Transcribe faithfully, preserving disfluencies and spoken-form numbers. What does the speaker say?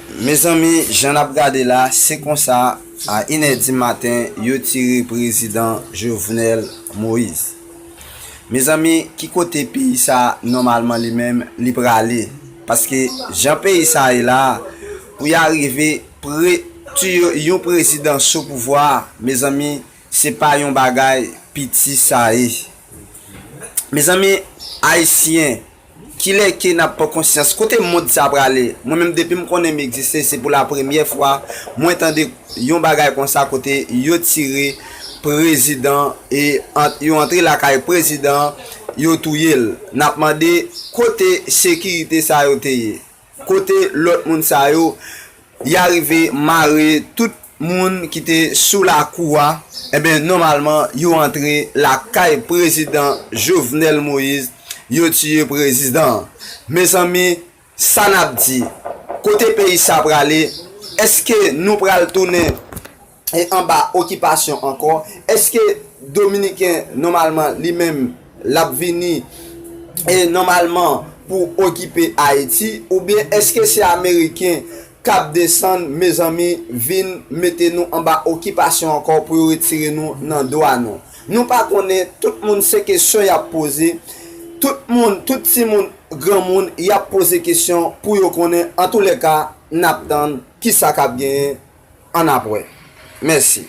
Mezanmi, jan n ap gade la, se konsa, a inè di maten, yo tire prezidan Jovenel Moïse. Mezanmi, ki kote peyi sa a, nòmalman, li menm, li prale? Paske jan peyi sa a ye la, pou y arive pre, tiye yon prezidan sou pouvwa a, mezanmi, se pa yon bagay piti sa ye. Mezanmi, Ayisyen, kilè ke n ap pran konsyans? Kote mond sa prale? Mwen menm, depi m konnen m egziste, se pou la premyè fwa mwen tande yon bagay konsa kote yo tire prezidan e ant-, yo antre lakay prezidan, yo touye l. N ap mande kote sekirite sa yo te ye? Kote lòt moun sa yo? Y arive mare tout moun ki te sou lakou a, enben, nòmalman, yo antre lakay prezidan Jovenel Moïse, yo tiye prezidan an. Mezanmi, sa n ap di? Kote peyi sa prale? Èske nou pral tounen e anba okipasyon ankò? Èske Dominiken, nòmalman, li menm, l ap vini e nòmalman pou okipe Ayiti? Oubyen èske se Ameriken k ap desann, mezanmi, vin mete nou anba okipasyon ankò pou yo retire nou nan dwa nou? Nou pa konnen, tout moun se kesyon y ap poze. Tout moun, tout timoun, granmoun, y ap poze kesyon pou yo konnen. Antoulèka, n ap tann kisa k ap genyen annapre. Mèsi.